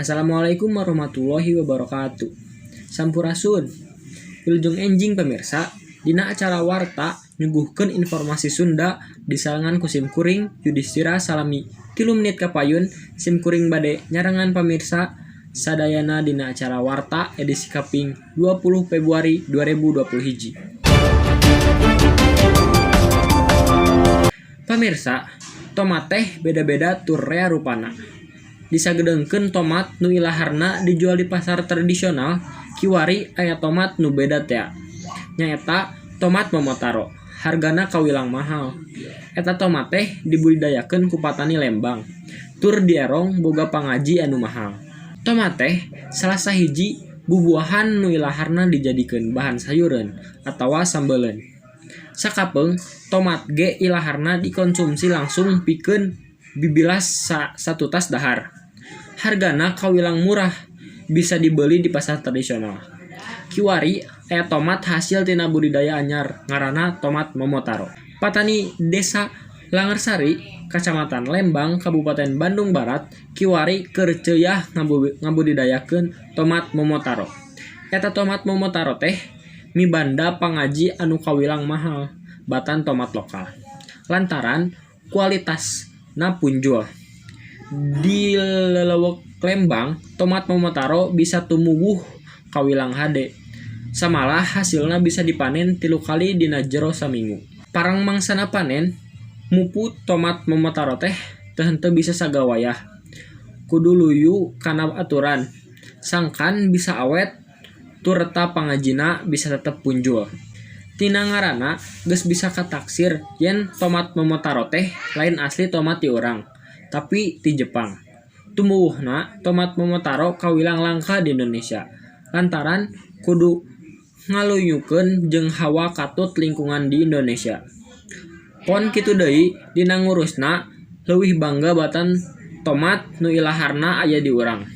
Assalamualaikum warahmatullahi wabarakatuh. Sampurasun. Wilujeng enjing pamirsa, dina acara Warta nyuguhkeun informasi Sunda disarengan ku sim kuring Yudistira salami 3 menit kapayun. Sim kuring bade nyarengan pamirsa sadayana dina acara Warta edisi kaping 20 Februari 2021. Pamirsa, tomat teh beda-beda tur rea rupana. Disagedeungkeun tomat nu ilaharna dijual di pasar tradisional, kiwari aya tomat nu beda tea. Nyaeta tomat Momotaro. Hargana kawilang mahal. Eta tomat teh dibudidayakeun ku patani Lembang. Tur dierong boga pangaji anu mahal. Tomat teh salah sahiji bubuahan nu ilaharna dijadikeun bahan sayureun atawa sambeleun. Sakapeung tomat ge ilaharna dikonsumsi langsung pikeun bibilas satutas dahar. Hargana kawilang murah, bisa dibeli di pasar tradisional. Kiwari aya tomat hasil tina budidaya anyar ngaranna tomat Momotaro. Patani Desa Langersari, Kacamatan Lembang, Kabupaten Bandung Barat, kiwari keur ceuyah ngabudidayakeun tomat Momotaro. Eta tomat Momotaro teh mibanda pangaji anu kawilang mahal batan tomat lokal. Lantaran kualitasna punjul. Di lelewek Lembang, tomat Momotaro bisa tumuwuh kawilang hade. Samalah hasilna bisa dipanen 3 kali dina jero saminggu. Parang mangsana panen, mupu tomat Momotaro teh teu henteu bisa sagawayah. Kudu luyu kana aturan, sangkan bisa awet turta pangajina bisa tetep punjul. Tina ngaranna geus bisa kataksir yen tomat Momotaro teh lain asli tomat ti urang, tapi ti Jepang. Tumuwuhna tomat Momotaro kawilang langka di Indonesia lantaran kudu ngalunyukeun jeung hawa katut lingkungan di Indonesia. Pon kitu deui, dina ngurusna leuwih bangga batan tomat nu ilaharna aya di urang.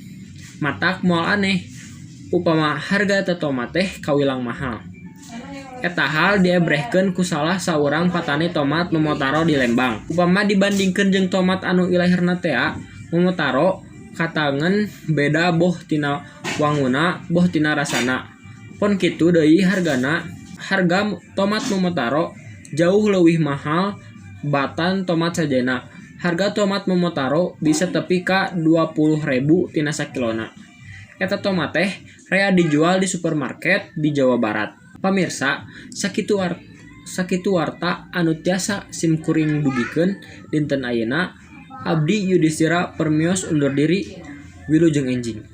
Matak moal aneh upama harga eta tomat teh kawilang mahal. Eta hal diebrehkeun ku salah saurang patani tomat Momotaro di Lembang. Upama dibandingkeun jeung tomat anu ilaharna tea, Momotaro katangen beda boh tina wanguna boh tina rasana. Pon kitu deui hargana, harga tomat Momotaro jauh leuwih mahal batan tomat sajena. Harga tomat Momotaro bisa tepi ka 20.000 tina sakilona. Eta tomat teh rea dijual di supermarket di Jawa Barat. Pamirsa, sakitu warta anu tiasa sim kuring dugikeun dinten ayeuna. Abdi Yudistira permios undur diri, wilujeng enjing.